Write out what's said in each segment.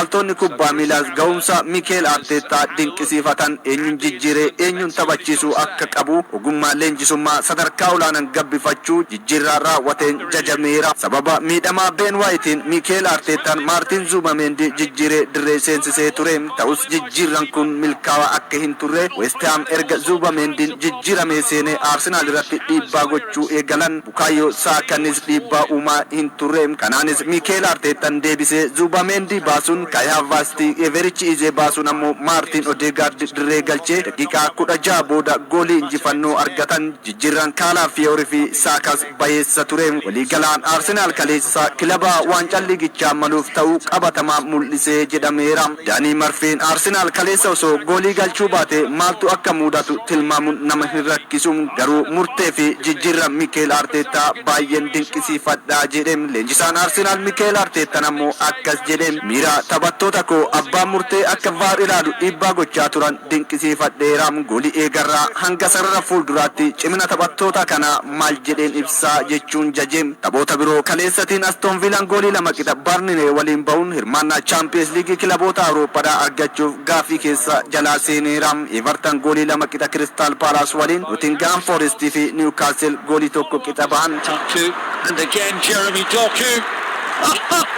Xiinxaltoonni kubbaa miilaas ga'umsa Mikeel Arteettaa dinqisiifatan. Eenyuun jijjiiree eenyuun taphachiisuu akka qabu ogummaa leenjisummaa sadarkaa olaanaan gabbifachuu jijjiirraa raawwateen jajameera. Sababa miidhamaa Ben Waayitiin Mikeel Arteettaan Maartiin Zuubameendi jijjiiree dirree seensisee ture. Ta'us jijjiirran kun milkaa'aa akka hin turre, West Ham erga Zuubameendiin jijjiiramee seenee Arsenaal irratti dhiibbaa gochuu eegalan. Bukaayoo Saakanis dhiibbaa uumaa hin turre. Kanaanis Mikeel Arteettaan deebisee Zuubameendi baasuun Kai Havertz, Everichi Izee baasuun ammoo Maartiin Odeegaard dirree galchee daqiiqaa 16 booda goolii injifannoo argatan. Jijjiirraan Kaalaafiyoor fi Saakas bayeessa ture. Waliigalaan Arsenaal kaleessa kilaba waancaa liigichaa maluuf ta'uu qabatamaa mul'isee jedhameera. Daanii Marfiin Arsenaal kaleessa osoo goolii galchuu baate maaltu akka mudatu tilmaamuun nama hin rakkisu. Garuu murtee fi jijjiirra Mikeel Arteettaa baay'een dinqisiifadhaa jedhe. Leenjisaan Arsenaal Mikeel Arteettaan ammoo akkas jedhe: "Miira taphattoota koo abbaan murtee akka VAR ilaalu dhiibbaa gochaa turan dinqisiifadheera. Goolii eegarraa hanga sarara fuulduraatti cimina taphattoota kanaa maal jedheen ibsaa" jechuun jaje. Taphoota biroo kaleessatiin Aston Villaan goolii 2 qixa Barnlee waliin bahuun hirmaannaa Chaampiyeens Liigii kilaboota Awurooppaadhaa argachuuf gaaffii keessa jalaa seeneera. Everton goolii 2 qixa Kiristaal Paalaas waliin, Nottingham Forest fi Newcastle goolii 1 qixa bahan. Doku, and again Jeremy Doku.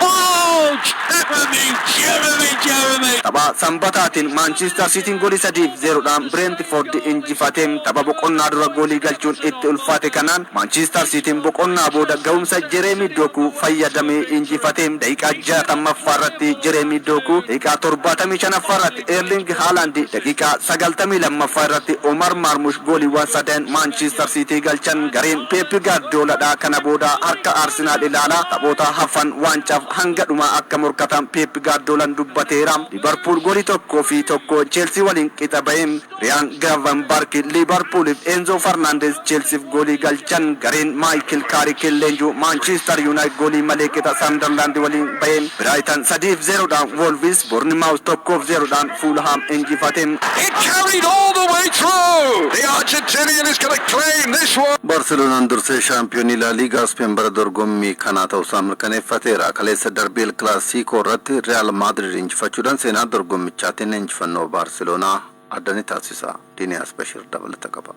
Oh, Jeremy, Jeremy, Jeremy. Tapha sanbataatiin Maanchiistar Siitiin goolii 3-0dhaan Bireentifoord injifate. Tapha boqonnaa dura goolii galchuun itti ulfaate kanaan Maanchiistar Siitiin boqonnaa booda ga'umsa Jereemii Dookuu fayyadamee injifate. Daqiiqaa 60ffaa irratti Jereemii Dookuu, daqiiqaa 75ffaa irratti Eerling Haalaand, daqiiqaa 92ffaa irratti Omar Marmush gooliiwwan sadan Maanchiistar Siitii galchan. Gareen Peep Gaardioladha kana booda harka Arsenaal ilaalaa taphoota hafan waancaaf hanga dhumaa akka morkatan Peep Gaardiolaan dubbateera. Liverpool goolii 1-1 Chelsea waliin qixa ba'e. Riyaan Gravenberch Liverpooliif, Enzo Fernandez Chelseaf goolii galchan. Gareen Maayikil Kaarikin leenjuu Manchester United goolii malee qixa Sunderland waliin ba'e. Brighton 3-0dhaan Wolves, Bournemouth 1-0dhaan Fulham injifate. It carried all the way through. The Argentinian is going to claim this one. Baarseloonaan dursee shaampiyoonii Laa Liigaa Speen bara dorgommii kanaa ta'uusaa mirkaneeffateera. Kaleessa darbii El Kilaasiikoo irratti Real Maadrid injifachuudhaan seenaa dorgommichaatiin injifannoo Baarseloonaa adda ni taasisa. Diiniyaas Bashir dabalata qaba.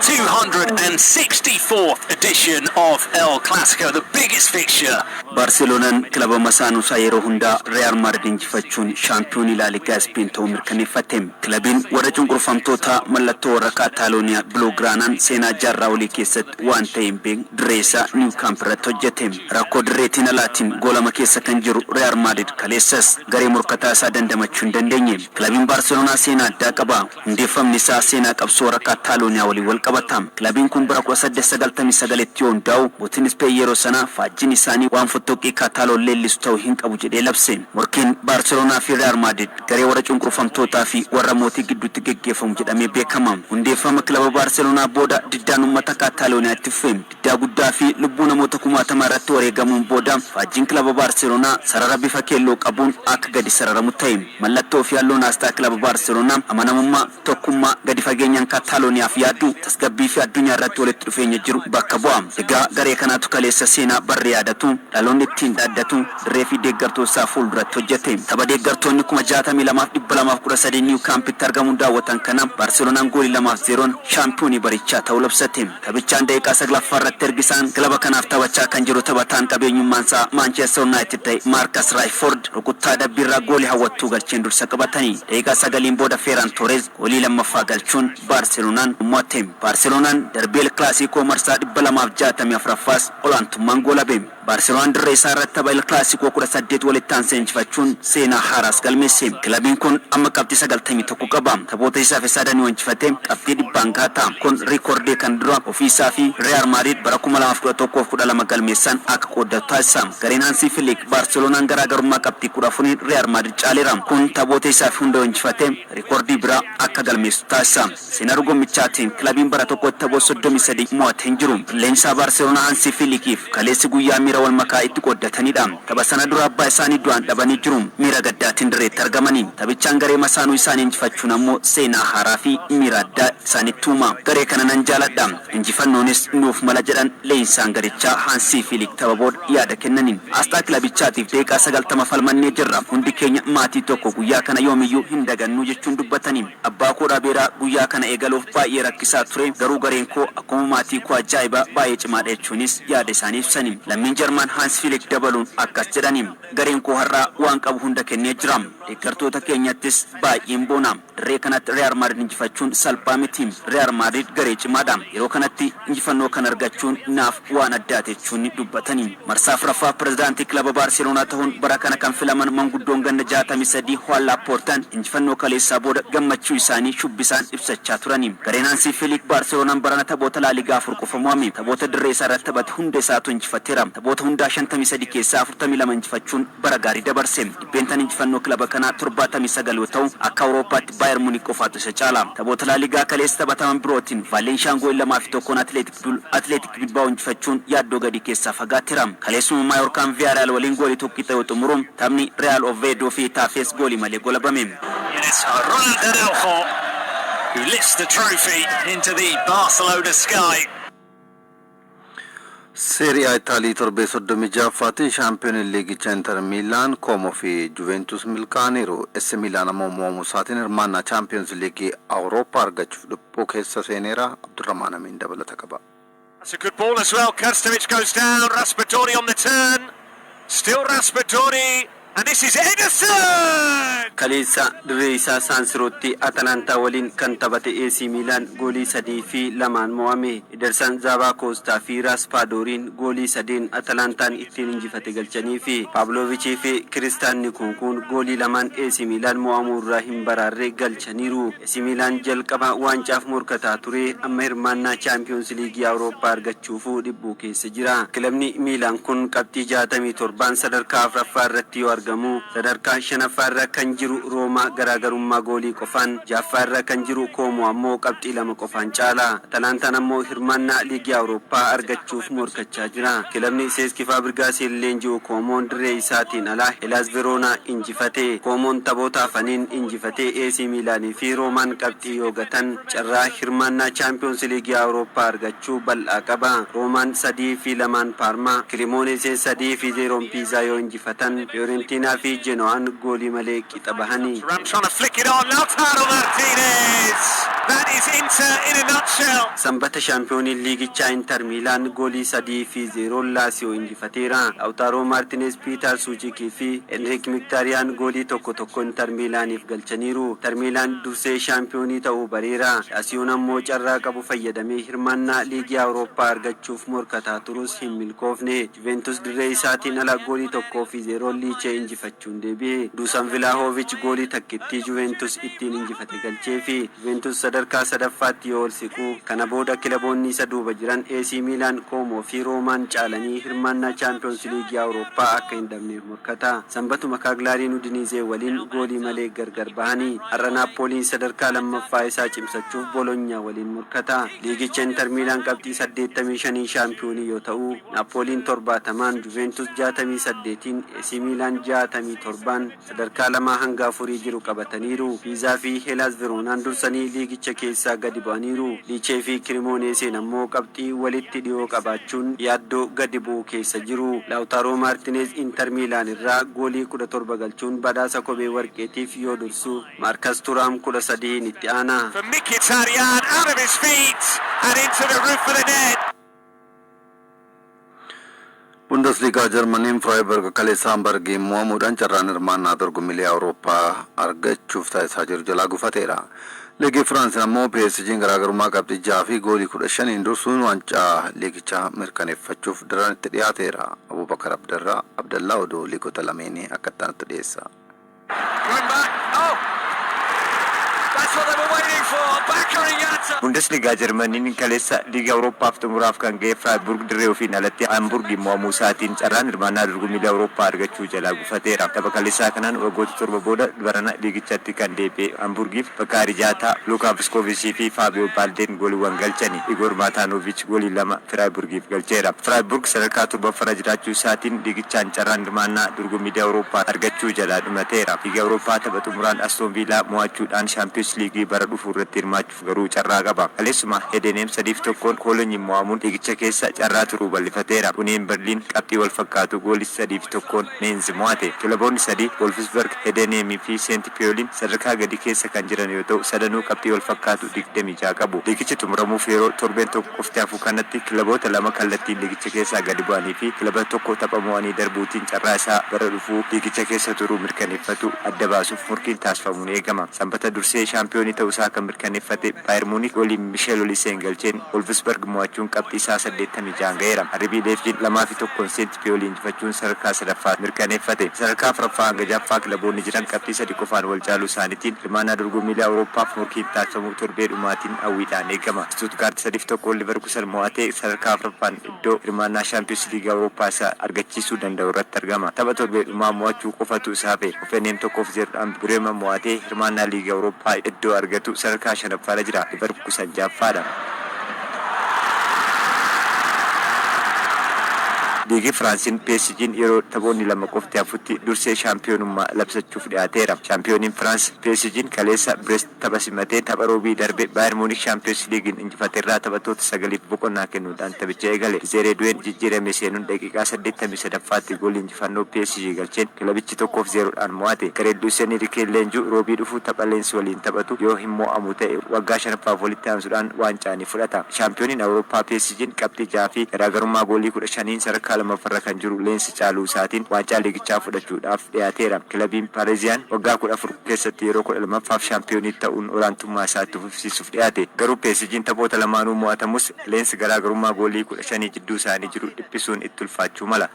264th edition of El Clasico, the biggest fixture. Baarseloonaan kilaba masaanuusaa yeroo hundaa Real Maadrid injifachuun shaampiyoonii Laa Ligaa Speen ta'uu mirkaneeffate. Kilabiin warra cunqurfamtoota mallattoo warra Kaataalooniyaa Biloograanaan seenaa jaarraa olii keessatti waan ta'e hin beekne dirree isaa Niw Kaamp irratti hojjete. Rakkoo dirreetiin alaatiin goolama keessa kan jiru Real Maadrid kaleessas garee morkataa isaa dandamachuu hin dandeenye. Kilabiin Baarseloonaa seenaa addaa qaba. Hundeeffamni isaa seenaa qabsoo warra Kaataalooniyaa waliin wal qabata. Kilabiin kun bara 1899tti yoo hundaa'u, mootiin Ispeen yeroo sana faajjiin isaanii waan fottoqii Kaataaloon leellisu ta'uu hin qabu jedhee labse. Morkiin Baarseloonaa fi Real Maadrid garee warra cunqurfamtootaa fi warra mootii gidduutti geggeeffamu jedhamee beekama. Hundeeffama kilaba Baarseloonaa booda diddaan uummata Kaataalooniyaa itti fufe. Diddaa guddaa fi lubbuu namoota kumaatama irratti wareegamuun booda faajjiin kilaba Baarseloonaa sarara bifa keelloo qabuun akka gadi sararamu ta'e. Mallattoo fi halluun asxaa kilaba Baarseloonaa amanamummaa, tokkummaa, gadi fageenyaan Kaataalooniyaaf yaaddu, tasgabbii fi addunyaa irratti walitti dhufeenya jiru bakka bu'a. Egaa garee kanaatu kaleessa seenaa barree yaadatu, dhaloonni ittiin dhaaddatu, dirree fi deeggartoota isaa fuulduratti hojjete. Tapha deeggartoonni 62,213 Niw Kaampitti argamuun daawwatan kana Baarseloonaan goolii 2-0n shaampiyoonii barichaa ta'uu labsate. Taphichaan daqiiqaa 9ffaa irratti ergisaan kilaba kanaaf taphachaa kan jiru taphataan qabeenyummaan isaa Maanchestar Yuunaayitid ta'e Maarkas Raashfoord rukuttaa dabbiirraa goolii hawwattuu galcheen dursa qabatanii. Daqiiqaa 9n booda Feeraan Toorez goolii lammaffaa galchuun Baarseloonaan mo'ate. Baarseloonaan darbii El Kilaasiikoo marsaa 264ffaas olaantummaan goolabe. Baarseloonaan dirree isaa irratti tapha El Kilaasiikoo 18 walitti aansee injifachuun seenaa haaraas galmeesse. Kilabiin kun amma qabxii 91 qaba. Taphoota isaaf sadan yoo injifate qabxii 100n gaata. Kun riikoordii kan dura ofii isaa fi Real Maadrid bara 2011-12 galmeessan akka qooddatu taasisa. Gareen Hansii Filiik Baarseloonaan garaagarummaa qabxii 14 Real Maadrid caaleera. Kun taphoota isaaf hunda yoo injifate riikoordii biraa akka galmeessu taasisa. Seenaa dorgommichaatiin kilabiin bara tokkotti taphoota 33 mo'ate hin jiru. Leenjisaa Baarseloonaa Hansii Filiikiif kaleessi guyyaa miira Miira wal makaa itti qooddatanidha. Tapha sana dura abbaa isaanii du'aan dhabanii jiru. Miira gaddaatiin dirreetti argamanii. Taphichaan garee masaanuu isaanii injifachuun ammoo seenaa haaraa fi miira addaa isaanitti uuma. Garee kana nan jaaladha. Injifannoonis nuuf mala jedhan leenjisaan garichaa Haansii Filik tapha booda yaada kennaniin. Asxaa kilabichaatiif daqiiqaa 90 falmannee jirra. Hundi keenya maatii tokko, guyyaa kana yoomiyyuu hin dagannuu jechuun dubbatanii. Abbaa koo dhabeeraa, guyyaa kana eegaluuf baay'ee rakkisaa ture, garuu gareen koo akkuma maatii koo ajaa'ibaa, baay'ee cimaadha jechuunis yaada isaanii ibsani. Lammiin Jarman Haans Filik dabaluun akkas jedhani. Gareen koo har'aa waan qabu hunda kennee jira. Deeggartoota keenyattis baay'een boona. Dirree kanatti Real Madrid injifachuun salphaa miti. Real Madrid garee cimaadha. Yeroo kanatti injifannoo kan argachuun naaf waan addaati jechuun dubbatani. Marsaa afuraffaa pirezidaantii kilaba Baarseloonaa ta'uun bara kana kan filaman manguddoon ganna 63 Juan Laportaan injifannoo kaleessaa booda gammachuu isaanii shubbisaan ibsachaa turani. Gareen Hansii Filik Baarseloonaan barana taphoota Laaligaa afur qofa mo'ame. Taphoota dirree isaa irratti taphate hunda isaatu injifateera. Taphoota hundaa 53 keessaa 42 injifachuun bara gaarii dabarse. Dhibbeentaan injifannoo kilaba kanaa 79 yoo ta'u, akka Awurooppaatti Baayer Munik qofaatu isa caala. Taphoota Laaligaa kaleessa taphataman birootiin Vaalenshaan goolii 2 fi 1n Atleetik Bilbaa'oo injifachuun yaaddoo gadi keessaa fagaateera. Kaleessuma Maayorkaan Viyaaraal waliin goolii tokkixa yoo xumuru, taphni Real Oviedo fi Taafes goolii malee golabame. And it's Ronald Araujo who lifts the trophy into the Barcelona sky. Seeriyaa Itaalii torbee 36ffaatiin shaampiyooniin liigichaa Inter Miilaan, Koomoo fi Juventus milkaa'aniiru. AC Miilaan ammoo mo'amuu isaatiin hirmaannaa Chaampiyoons Liigii Awurooppaa argachuuf dhiphuu keessa seeneera. Abdurrahmaan Amiin dabalata qaba. That's a good ball as well. Krstovic goes down. Raspadori on the turn. Still Raspadori. And this is Ederson! Kaleessa dirree isaa Saansirootti Atalantaa waliin kan taphate AC Miilaan goolii 3 fi 2n mo'ame. Ederson, Zaabaa Koostaa fi Raaspadooriin goolii sadeen Atalantaan ittiin injifate galchanii fi Paavloovichii fi Kiristaan Nkunkuun goolii lamaan AC Miilaan mo'amuu irraa hin baraarre galchaniiru. AC Miilaan jalqaba waancaaf morkataa ture, amma hirmaannaa Chaampiyoons Liigii Awurooppaa argachuufuu dhibbuu keessa jira. Kilabni Miilaan kun qabxii 67n sadarkaa afuraffaa irratti yoo argamu, sadarkaa shanaffaa irra kan jiru Roomaa garaagarummaa goolii qofaan, ja'affaa irra kan jiru Koomoo ammoo qabxii 2 qofaan caala. Atalantaan ammoo hirmaannaa Liigii Awurooppaa argachuuf morkachaa jira. Kilabni Seeski Faabrigaasiin leenji'u Koomoon dirree isaatiin alaa Helaas Veroonaa injifate. Koomoon taphoota hafaniin injifatee AC Miilaanii fi Roomaan qabxii yoo gatan carraa hirmaannaa Chaampiyoons Liigii Awurooppaa argachuu bal'aa qaba. Roomaan 3 fi 2n Paarmaa, Kirimooneeseen 3 fi 0n Piizaa yoo injifatan, Fiorentinaa fi Geno'aan goolii malee qixa bahanii. Thuram trying to flick it on. Lautaro Martinez! That is Inter in a nutshell. Sanbata shaampiyooniin liigichaa Inter Miilaan goolii 3 fi 0n Laasiyoo injifateera. Lautaaroo Maartineez, Piitar Suuchikii fi Enrik Miktaariyaan goolii tokko tokko Inter Miilaaniif galchaniiru. Inter Miilaan dursee shaampiyoonii ta'uu bareera. Laasiyoon ammoo carraa qabu fayyadamee hirmaannaa Liigii Awurooppaa argachuuf morkataa turus hin milkoofne. Juventus dirree isaatiin ala goolii 1 fi 0n Liichee injifachuun deebi'e. Duusan Vilaahoviich goolii takkittii Juventus ittiin injifate galchee fi Juventus sadarkaa sadaffaatti yoo ol siqu, kana booda kilaboonni isa duuba jiran AC Miilaan, Koomoo fi Roomaan caalanii hirmaannaa Chaampiyoons Liigii Awurooppaa akka hin dhabneef morkata. Sanbatuma Kaaglaariin Udiniizee waliin goolii malee gargar bahanii. Har'a Naappooliin sadarkaa lammaffaa isaa cimsachuuf Bolonyaa waliin morkata. Liigicha Inter Miilaan qabxii 85 shaampiyoonii yoo ta'u, Naappooliin 70n, Juventus 68n, AC Miilaan 67n sadarkaa lamaa hanga afurii jiru qabataniiru. Piizaa fi Helaas Veroonaan dursanii liigicha keessaa gadi bu'aniiru. Liichee fi Kirimoneeseen ammoo qabxii walitti dhiyoo qabaachuun yaaddoo gadi bu'u keessa jiru. Laawutaaroo Maartineez Inter Miilaan irraa goolii 17 galchuun badhaasa kophee warqeetiif yoo dursu, Maarkas Turaam 13n itti aana. For Mkhitaryan, out of his feet and into the roof of the net. Bundesliigaa Jarmaniin Firaayiberg kaleessa Hamburgiin mo'amuudhaan carraan hirmaannaa dorgommiilee Awurooppaa argachuuf taasisaa jiru jalaa gufateera. Liigii Firaansi ammoo PSG'n garaagarummaa qabxii 6 fi goolii 15n dursuun waancaa liigichaa mirkaneeffachuuf daran itti dhiyaateera. Abubakar Abdarraa Abdallaa oduu liigota lameenii akka itti aanutti dhiyeessa. Going back. Oh! That's what they were waiting for Bakary Jatta. Bundesligaa Jarmaniin kaleessa Liiga Awurooppaaf xumuraaf kan ga'e Firaayiburg dirree ofiin alatti Hamburg mo'amuu isaatiin carraan hirmaannaa dorgommii Awurooppaa argachuu jalaa gufateera. Tapha kaleessaa kanaan waggoota 7 booda barana liigichatti kan deebi'e Hamburgiif Bakaarii Jaataa, Lukaa Viskoovichii fi Faabiyoo Baaldeen gooliiwwan galchani. Igoor Maataanoviich goolii 2 Firaayiburgiif galcheera. Firaayiburg sadarkaa 7ffaarra jiraachuu isaatiin liigichaan carraan hirmaannaa dorgommii Awurooppaa argachuu jalaa dhumateera. Liiga Awurooppaa tapha xumuraan Astoon Viilaa mo'achuudhaan Shaampiyoons Liigii bara dhufu irratti hirmaachuuf garuu carraa qaba. Kaleessuma Hedeneem 3 fi 1n Koolonyi mo'amuun liigicha keessa carraa turuu bal'ifateera. Union Berliin qabxii wal fakkaatu goolii 3 fi 1n Meenz mo'ate. Kilaboonni sadii Wolfsburg, Hedeneemii fi Seent Piyooliin sadarkaa gadi keessa kan jiran yoo ta'u, sadanuu qabxii wal fakkaatu 26 qabu. Liigichi xumuramuuf yeroo torbeen tokko qofti hafu kanatti kilaboota lama kallattiin liigicha keessaa gadi bu'anii fi kilaba tokko tapha mo'anii darbuutiin carraa isaa bara dhufuu liigicha keessa turuu mirkaneeffatu adda baasuuf murkiin taasifamuun eegama. Sanbata dursee shaampiyoonii ta'uusaa kan mirkaneeffate Baayer Muunik goolii Misheel Oliseen galcheen Wolfsburg mo'achuun qabxii isaa 86 ga'eera. RB Leipzig 2 fi 1n Seent Piyoolii injifachuun sadarkaa sadaffaa mirkaneeffate. Sadarkaa afuraffaa hanga ja'affaa kilaboonni jiran qabxii 3 qofaan wal caaluu isaaniitiin hirmaannaa dorgommiilee Awurooppaaf murkiin taasifamu torbee dhumaatiin hawwiidhaan eegama. Stuttgart 3 fi 1n Leverkusen mo'atee sadarkaa afuraffaan iddoo hirmaannaa Shaampiyoons Liigii Awurooppaa isa argachiisuu danda'u irratti argama. Tapha torbee dhumaa mo'achuu qofatu isa hafe. Hoffenheim 1 fi 0dhaan Bremen mo'atee hirmaannaa Liigii Awurooppaa iddoo argatu sadarkaa shanaffaarra jira. Leverkusen ja'affaadha. Liigii Firaansiin PSG'n yeroo taphoonni 2 qofti hafutti dursee shaampiyoonummaa labsachuuf dhiyaateera. Shaampiyooniin Firaans PSG'n kaleessa Brest tapha simatee tapha roobii darbe Baayer Muunik Shaampiyoons Liigiin injifateerraa taphattoota sagaliif boqonnaa kennuudhaan taphicha eegale. Désiré Douén jijjiirame seenuun daqiiqaa 83ffaatti goolii injifannoo PSG galcheen kilabichi 1 fi 0dhaan mo'ate. Gareen Luis Enrique leenjuu roobii dhufu tapha Leens waliin taphatu yoo hin mo'amu ta'e waggaa shanaffaaf walitti aansuudhaan waancaa ni fudhata. Shaampiyooniin Awurooppaa PSG'n qabxii 6 fi garaagarummaa goolii 15n sadarkaa lammaffaarra kan jiru Leensi caaluu isaatiin waancaa liigichaa fudhachuudhaaf dhiyaateera. Kilabiin Paariziyaan waggaa 14 keessatti yeroo 12ffaaf shaampiyoonii ta'uun olaantummaa isaa itti fufsiisuuf dhiyaate. Garuu PSG'n taphoota lamaanuu mo'atamus, Leensi garaagarummaa goolii 15 jidduu isaanii jiru dhiphisuun itti ulfaachuu mala.